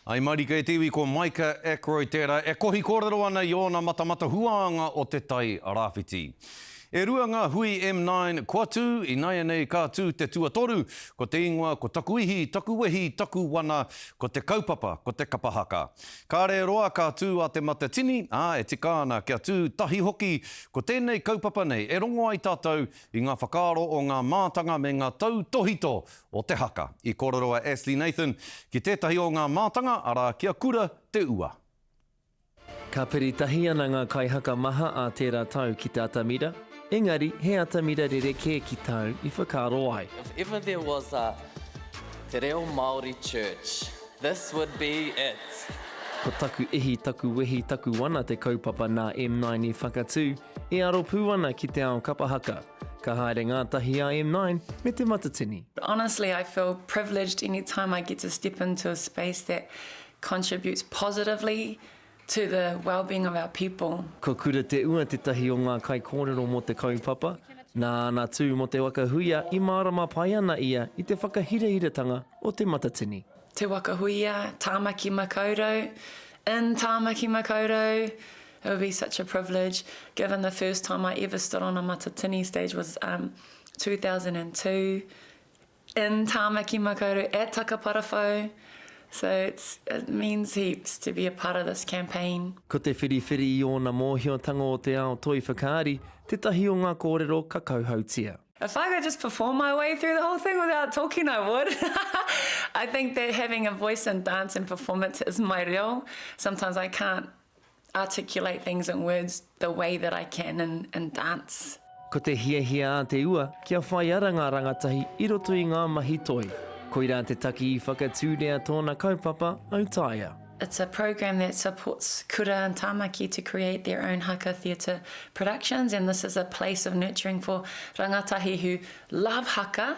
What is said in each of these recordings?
Ai marika e te iwi ko Maika Ackroyd tērā e kohi kōrero ana i ōna matamata huānga o te Tai Rāwhiti. E rua ngā hui M9 kua tū, inaianei ka tū te tuatoru, ko te ingoa ko Taku Ihi, Taku Wehi, Taku Wana, ko te kaupapa ko te kapa haka. Kāre roa ka tū a Te Matatini, ā, e tika ana kia tū tahi hoki ko tēnei kaupapa nei e rongo ai tātou i ngā whakaaro o ngā mātanga me ngā tautōhito o te haka. I kōrero a Ashley Nathan ki tētahi o ngā mātanga, arā, ki a Kura Te Ua. Ka piri tahi ana ngā kaihaka maha ā tērā tau ki te atamira, engari he atamira rerekē ki tāu i whakaaro ai. If ever there was a Te Reo Māori church, this would be it! Ko Taku Ihi, Taku Wehi, Taku Wana te kaupapa nā M9 i whakatū, e aro pū ana ki te ao kapa haka. Ka haere ngātahi a M9 me Te Matatini. Honestly, I feel privileged any time I get to step into a space that contributes positively to the wellbeing of our people. Ko Kura Te Ua tētahi o ngā kaikōrero mō te kaupapa. Nā āna tū mō Te Waka Huia i mārama pai ana ia i te whakahirahiratanga o Te Matatini. Te Waka Huia, Tāmaki Makaurau, in Tāmaki Makaurau, It would be such a privilege, given the first time I ever stood on a Matatini stage was um, 2002 in Tāmaki Makaurau at Takaparawhau. So it's, it means heaps to be a part of this campaign. Ko te whiriwhiri i ōna mōhiotanga o te ao toi whakaari tētahi o ngā kōrero ka kauhautia. If I could just perform my way through the whole thing without talking, I would. I think that having a voice in dance and performance is my reo. Sometimes I can't articulate things in words the way that I can in, in dance. Ko te hiahia a Te Ua kia whai ara ngā rangatahi i roto i ngā mahi toi. Koirā te taki i whakatūria tōna kaupapa autaia. It's a programme that supports kura and Tāmaki to create their own haka theatre productions and this is a place of nurturing for rangatahi who love haka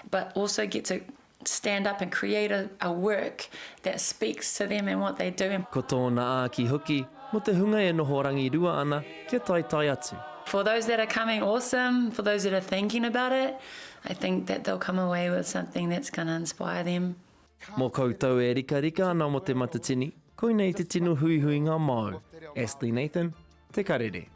but also get to stand up and create a, a work that speaks to them and what they do. Ko tōna āki hoki mō te hunga e noho rangirua ana kia taetae atu. For those that are coming, awesome. For those that are thinking about it, I think that they'll come away with something that's going to inspire them. Mō koutou e rikarika ana mō Te Matatini, koinei te tino huihuinga māu. Astley Nathan, Te Karere.